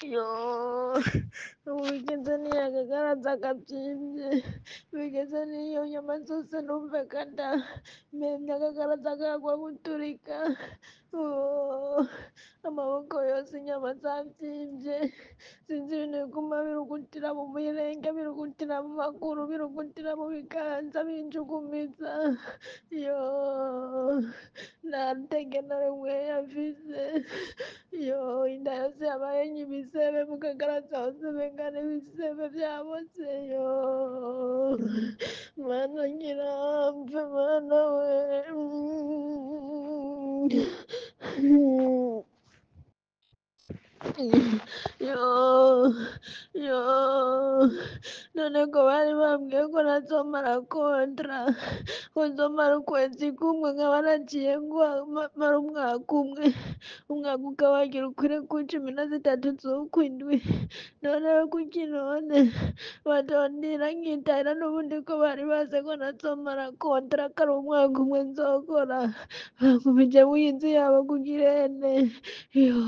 Yo, ubu bigeze n'iyo akagaraza kabyimvye, bigeze n'iyo nyama zose numve kanda mpemye akagaraza kagwa guturika. Oh, amaboko yose inyama zavyimvye, sinzi ibintu biguma birugutira mu mirenge, birugutira mu maguru, birugutira mu biganza, binjugumiza. Yo, nta ntege na rimwe yafise. Yo, inda yose yabaye nk'ibisebe, mu kagaraza hose umenga n'ibisebe vyabose. Yo, Mana nyiramve, Mana we. Yo, yo, none ko bari bambwiye ko ntazomara kontra, ko nzomara ukwezi kumwe, nkaba naciye mara umwaka umwe, umwaka ukabagira ukwire ku 13 z'ukwindwi. None kuki none batondera nkitahira n'ubundi ko bari bazi ko ntazomara kontra, ko ari umwaka umwe nzokora, bangumije mw'iyi nzu yabo kugirene. Yo,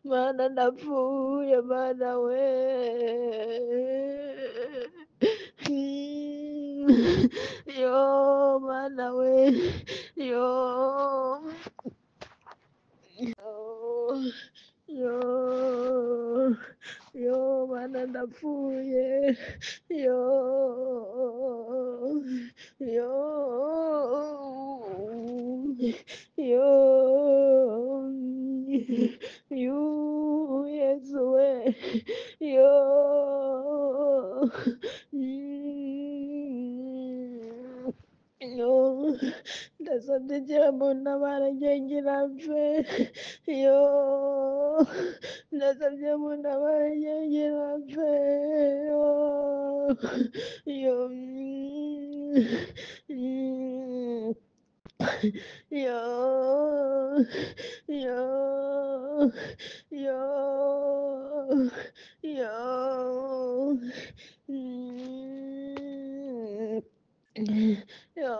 Mana ndapfuye, Mana we. Yo, Mana we. Yo, yo, yo, Mana ndapfuye. Yo, yo, yo, yo, Yesu we. Yo. Yo, ndasabye ijambo ntabara ngira mfe. Yo, ndasabye muntabare ngira mfe. Yo, yo, yo, yo, yo, yo. Yo,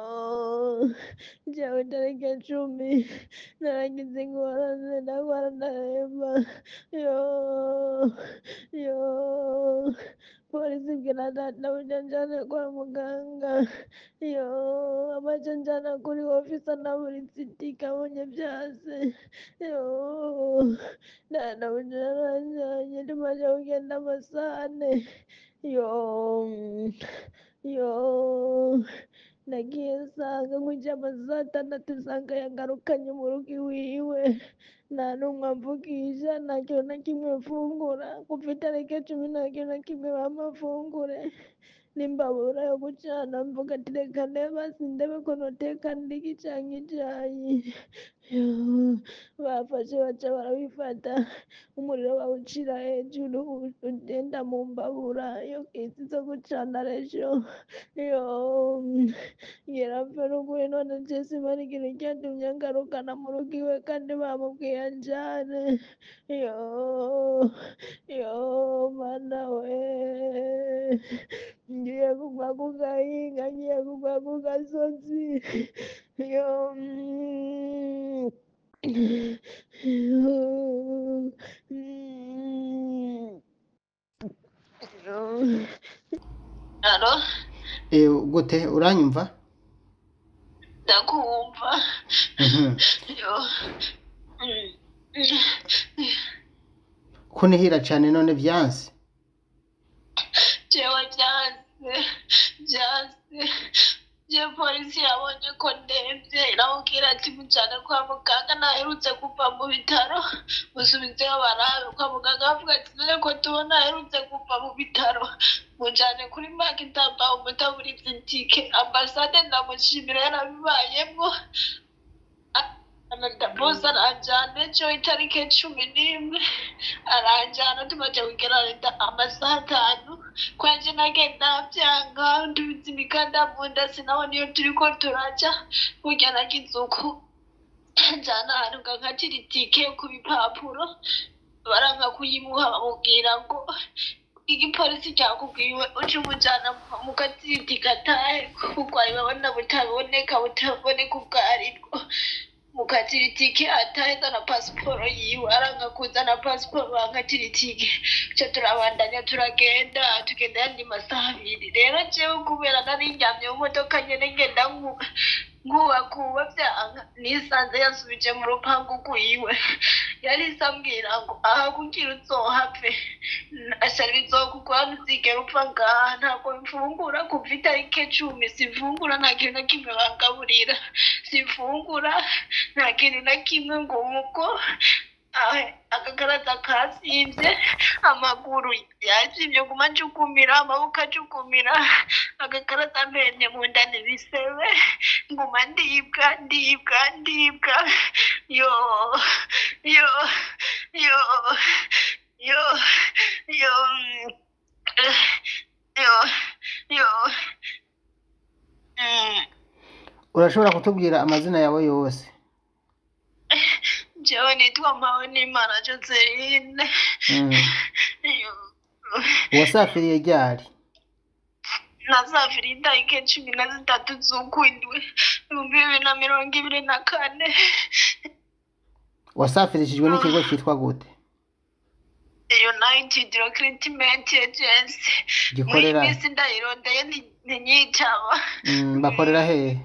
jewe itariki 10 naragize ingorane, ndagwara ndaremba. Yo, yo, polisi ibwira data buja njane kwa muganga. Yo, amaca njana kuri ofisa naburitse itike abonye vyanse. Yo, data buja yaranjanye tumaze kugenda amasaha 4. Yo, yo, nagiye nsanga nkwije amasaha 6 nsanga yangarukanye mu rugo iwiwe, nta n'umwe amvugisha, nta kintu na kimwe mfungura. Kuva itariki 10 nta kintu na kimwe bampa mfungure, n'imbabura yo gucana mvuga ati reka ndebe ndebe ko noteka ndiki canke icayi. Yo, bafashe baca barabifata, umuriro bawucira hejuru ugenda mu mbabura yo izi zo gucana rejo. Yo, ngira mfe n'ukuri none je simara ikintu catumye ngarukana mu rugo iwe kandi bamubwiye anjane. Yo, yo, Mana we, ngiye kugwa ku gahinga, ngiye kugwa ku gasozi. Yo, Alo, Gute uranyumva? Ndakumva. Yo. Kunihira cane none vyanse? Jewe vyanse, vyanse. Je, polisi yabonye ko ndemvye iramubwira ati mujane kwa muganga, naherutse kuva mu bitaro, musubizeyo barabe. Kwa muganga bavuga ati none ko tubona aherutse kuva mu bitaro, mujane kuri Makitaba umutaburize itike. Ambasade ndamushimira yarabibayemwo. Bose aranjana ejo itariki 11 aranjana, tumaze kugera leta amasaha 5 kwanje nagenda vyanga, ndubiza imikanda munda, sinabona iyo turiko turaja. Burya nagize uku njana ahantu nkakatira itike ku bipapuro, baranka kuyimuha, bamubwira ngo igipolisi cyakubwiwe uce umujana mukatira itike atahe, kuko babona butaboneka, butaboneka ubwo aribwo. Mukatira itike ataheza na pasiporo yiwe, aranga kuzana pasiporo, bankatira itike, ca turabandanya turagenda, tugenda yandi masaha 2. Rero jewe kubera nari ndyamye mu modoka nyene ngenda nkubakuba vyanka, nisanze yasubije mu rupangu rwiwe. Yarise ambwira ngo aha kugira uzohave asha bizokugora, ntuzigera upfa ngaha. Ntabwo mfungura kuva itariki 10, simfungura, nta kintu na kimwe bangaburira, simfungura nta kintu na kimwe. Ngo umuko akagarata kasivye, amaguru yazimye, guma njukumira, amaboko ajukumira, agakarata mpemye mu nda n'ibisebe, nguma ndibwa ndibwa ndibwa. Yo yo yo yo yo yo yo. Urashobora kutubwira amazina yawe yose? Jewe nitwa Mpawenimana Joseline. Wasafiriye ryari? Nasafiriye itariki 13 z'ukwindwi 2024. Wasafirishijwe n'ikigo cyitwa gute? United Recruitment Agency. Muri Gikorera minsi ndayirondeye ntinyitaba. Bakorera hehe?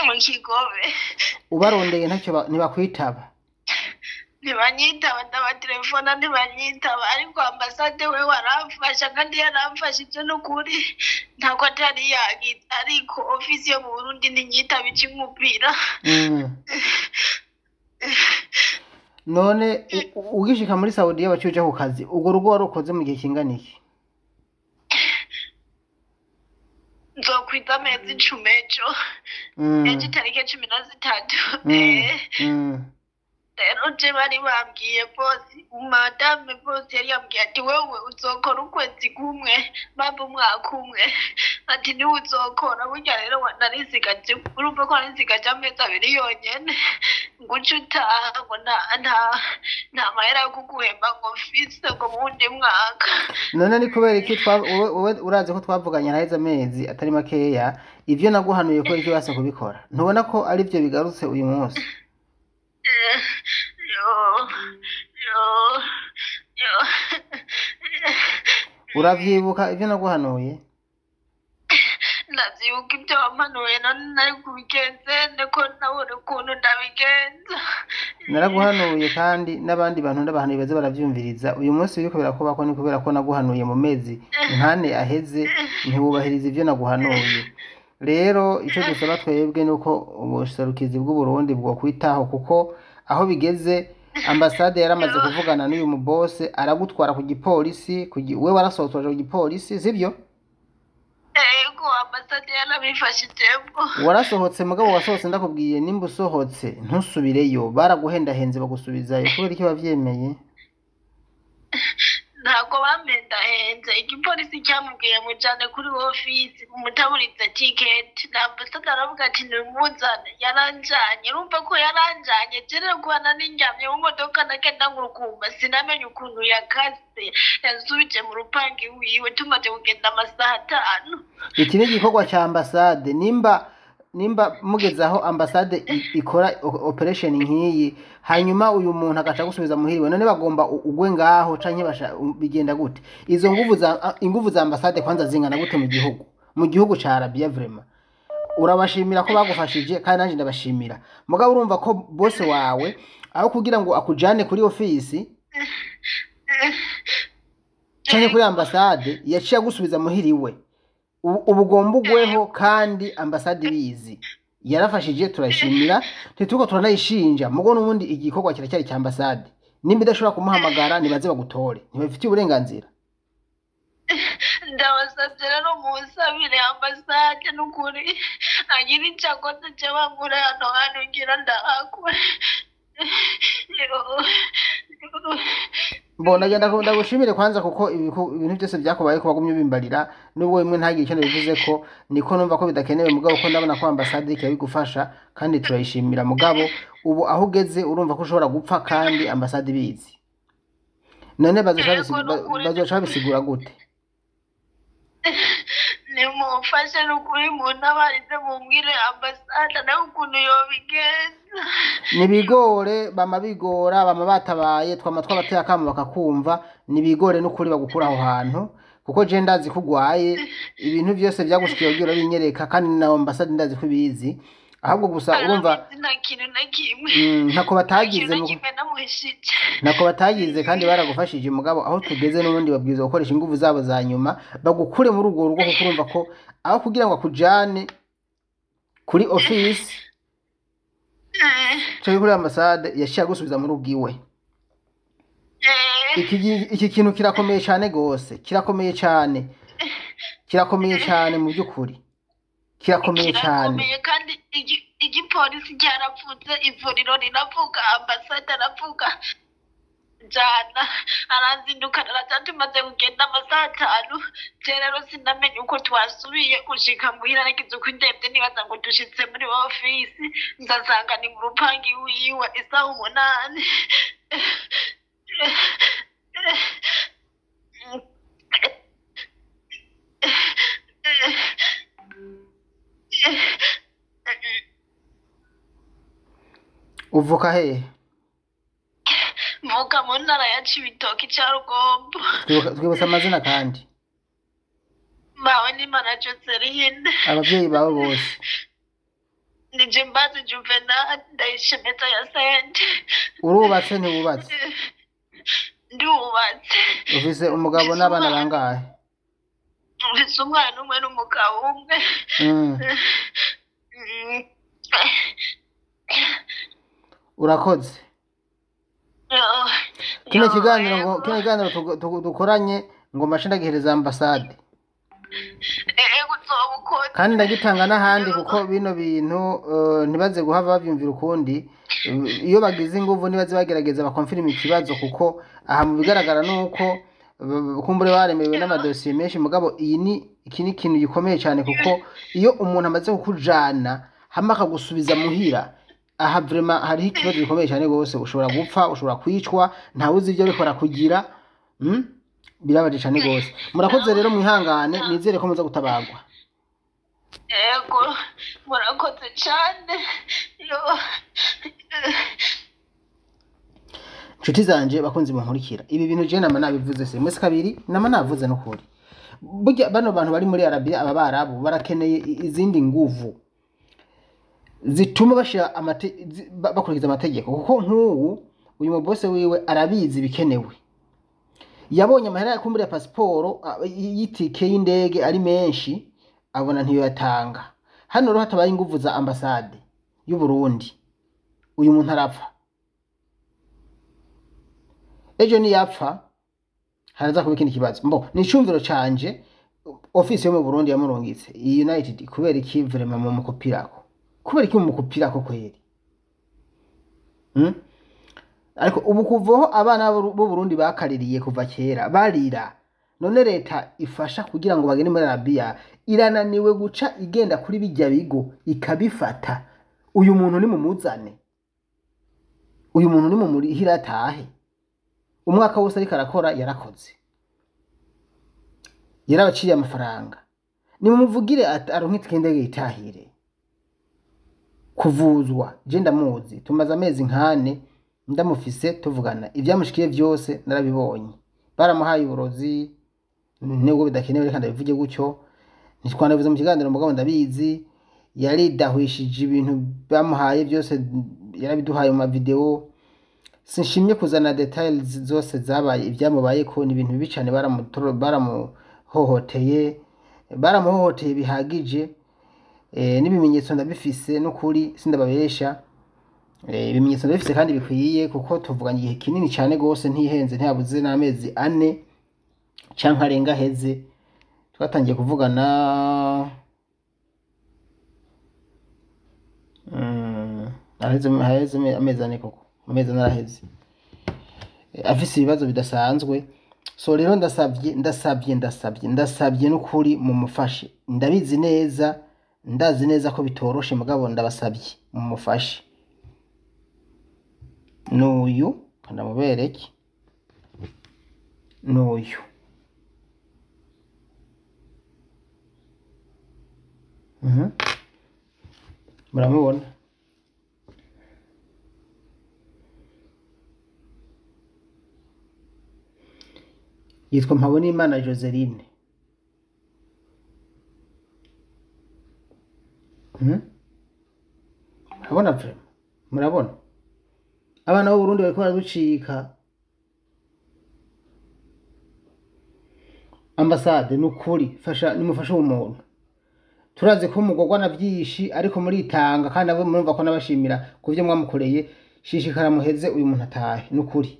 Mu Kigobe. Ubarondeye ntacyo ntibakwitaba? Ntibanyitaba, ndabatelefona ntibanyitaba, ariko ambasade we waramfasha kandi yaramfashije n'ukuri, ntabwo atari yagize, ariko ofisi yo mu Burundi ntinyitaba, ica inkupira. None ugishika muri Saudiya waciye uja ku kazi, urwo rugo warukoze mu gihe kingana iki? Nzokwiza amezi 10 ejo. Ejo itariki 13. Rero je bari bambwiye, bosi, madame bosi yari yambwiye ati wewe uzokora ukwezi kumwe, bamba umwaka umwe, ati niwe uzokora burya. Rero narisigaje, urumva ko narisigaje amezi 2 yonyene, ngo uce utaha, ngo nta mahera yo kuguhemba ngo mfise, ngo mu wundi mwaka. None ni kubera iki wowe urazi ko twavuganye haraheze amezi atari makeya, ivyo naguhanuye kubera iki wase kubikora? Ntubona ko ari vyo bigarutse uyu munsi? Yo yo yo. Uravyibuka ivyo naguhanuye? Ndavyibuka ibyo wampanuye, none nari kubigenze niko nabona ukuntu ndabigenza. Naraguhanuye kandi n'abandi bantu ndabahanuye baze baravyumviriza. Uyu munsi biriko birakubako ni kubera ko naguhanuye mu mezi nkane aheze, ntiwubahiriza ivyo naguhanuye. Rero ico dusaba twebwe nuko ubuserukizi bw'Uburundi bwokwitaho, kuko aho bigeze ambasade yaramaze kuvugana n'uyu mubose, aragutwara ku gipolisi, we warasohotse waja ku gipolisi, sivyo? Ego, ambasade yarabifashijemwo. Warasohotse, mugabo wasohotse ndakubwiye nimba usohotse ntusubireyo, baraguhendahenze bagusubizayo, kubera iki wavyemeye? Ntabwo bampendahenze, igipolisi cyamubwiye mujane kuri ofisi umutaburize tiketi, na ambasade aravuga ati nimuzane, yaranjanye. Urumva ko yaranjanye, jere kuba nindyamye mu modoka nagenda ngurukumba, sinamenye ukuntu yakase yansubije mu rupangu iwiwe, tumaze kugenda amasaha 5. Iki ni igikorwa ca ambasade. Nimba mugeze aho ambasade ikora operation nk'iyi, hanyuma uyu muntu agaca gusubiza muhiriwe, none bagomba ugwe ngaho canke bigenda gute? Izo nguvu za ambasade kwanza zingana gute mu gihugu, mu gihugu ca Arabia? Vraiment urabashimira ko bagufashije, kandi nanje ndabashimira, mugabo urumva ko bose wawe aho kugira ngo akujane kuri ofisi canke kuri ambasade yaciye agusubiza muhiriwe. Ubu ugomba ugweho kandi ambasade ibizi, yarafashije, turayishimira, ntituko turanayishinja, mugo n'ubundi igikorwa kiracyari cya ambasade. Nimba idashobora kumuhamagara, nibaze bagutore, ntibafitiye uburenganzira. Ndabasabye rero munsabire ambasade n'ukuri agira icyo akoze, cyo bankure hano hantu ngira ndahakwe. Mbona ndagenda ndagushimire kwanza, kuko ibintu byose byakubaye ko wagumye ubimbarira, nubwo bimwe ntagire icyo nabivuze ko niko numva ko bidakenewe, mugabo ko ndabona ko ambasade iriko irabigufasha kandi turayishimira, mugabo ubu aho ugeze urumva ko ushobora gupfa kandi ambasade ibizi. None bazoca babisigura gute? Nimumfashe n'ukuri muntabarize mumbwire ambasade nawe ukuntu yobigenza. Nibigore bama bigora bama batabaye twama twabateye akamo bakakumva. Nibigore n'ukuri bagukura aho hantu kuko je ndazi ko ugwaye, ibintu vyose vyagushikiye ugiye urabinyereka, kandi na ambasade ndazi ko ibizi. Ahubwo gusa urumva Arabizi, nta kintu na kimwe, ntako nta batagize kintu na kimwe namuhishije. Ntako batagize kandi baragufashije, mugabo aho tugeze n'ubundi babwirizwa gukoresha inguvu zabo za nyuma bagukure muri urwo rugo, kuko urumva ko aho kugira ngo akujane kuri office canke kuri ambasade yaciye agusubiza mu rugo iwe. Iki kintu kirakomeye cane gose, kirakomeye cane, kirakomeye cane mu by'ukuri, kirakomeye cane. Kirakomeye kandi igipolisi cyaravuze, ivuriro riravuga, ambasade aravuga, jana aranzindukana araja. Tumaze kugenda amasaha 5, je rero sinamenye uko twasubiye gushika muhira. Nagize uko indevye nibaza ngo dushitse muri ofisi, nzasanga ni mu rupangi wiwe isaha 8. Uvuka hehe? Mvuka mu ntara ya Cibitoke ca Rugombo. Twibutsa amazina kandi. Mawe n'Imana Joseline. Abavyeyi bawe bose? Nije mbazi Juvenal Ndayishemeza ya Sente. Urubatse, ntiwubatse? Ndubatse. Ufise umugabo n'abana bangahe? Mfise umwana umwe n'umugabo umwe. Urakoze. Kino kiganiro ngo Yego. Kino kiganiro dukoranye ngo mbashe ndagihereza ambasade. Ego, uzoba ukoze. Kandi ndagitanga n'ahandi kuko bino bintu ntibaze guhava bavyumvira ukundi. Iyo bagize inguvu ntibaze bagerageza bakonfirima ikibazo, kuko aha mu bigaragara nuko kumbure baremerewe n'amadosiye menshi, mugabo iyi ni iki ni ikintu gikomeye cyane, kuko iyo umuntu amaze kukujana hama akagusubiza muhira, aha vraiment hariho ikibazo gikomeye cyane rwose. Ushobora gupfa, ushobora kwicwa, ntawe uzi ibyo ariko arakugira. Birabaje cyane rwose. Murakoze rero, mwihangane, nizere ko muza gutabagwa. Ego, murakoze cane. Yo. Nshuti zanje bakunzi munkurikira, ibi bintu je nama nabivuze se mwese kabiri, nama navuze n'ukuri. Burya bano bantu bari muri Arabia, aba barabu barakeneye izindi nguvu zituma bashira bakurikiza amategeko, kuko nk'ubu uyu mubose wiwe arabizi bikenewe. Yabonye amahera yakumburiye ya pasiporo y'itike y'indege ari menshi, abona ntiyoyatanga. Hano rero hatabaye inguvu za ambasade y'u Burundi, uyu muntu arapfa ejo. Niyapfa haraza kuba ikindi kibazo. Mbo ni icumviro canje. Ofisi yo mu Burundi yamurungitse iyi United kubera iki? Vraiment mu mukupirako kubera iki? Mu mukupirako kweri? Ariko ubu kuvaho abana b'u Burundi bakaririye kuva kera barira, none leta ifasha kugira ngo bagende muri Arabia irananiwe guca igenda kuri bijya bigo ikabifata. Uyu muntu ni mumuzane, uyu muntu ni mumurihira atahe. Umwaka wose ariko arakora, yarakoze, yarabaciye amafaranga. Nimumuvugire aronke itike y'indege yitahire kuvuzwa. Je ndamuzi, tumaze amezi nkane ndamufise tuvugana, ibyamushikiye byose narabibonye. Baramuhaye uburozi, nubwo bidakenewe reka ndabivuge gutyo, ntitwanabivuze mu kiganiro, mugabo ndabizi. Yaridahwishije ibintu bamuhaye byose, yarabiduhaye mu mavideo. Sinshimye kuzana details zose zabaye ibyamubayeko, ni ibintu bibi cyane. Baramuhohoteye, baramuhohoteye bihagije. N'ibimenyetso ndabifise n'ukuri, sindababesha. Ibimenyetso ndabifise kandi bikwiye, kuko tuvuganye igihe kinini cyane gose, ntihenze, ntiyabuze n'amezi 4 canke arenga aheze twatangiye kuvugana. Araheze amezi 4 koko, amezi 4 araheze. Afise ibibazo bidasanzwe. So rero ndasabye, ndasabye, ndasabye, ndasabye n'ukuri mumufashe. Ndabizi neza, ndazi neza ko bitoroshe, mugabo ndabasabye mumufashe. N'uyu ndamubereke, n'uyu. Muramubona. Yitwa Mpabonimana Joseline. Murabona vraiment, murabona abana b'Uburundi bariko baraducika. Ambasade, nukuri fasha, nimufashe uwo muntu. Turazi ko mugogwa na vyinshi, ariko muritanga, kandi abo murumva ko nabashimira ku vyo mwamukoreye. Shishikara muheze uyu muntu atahe, nukuri.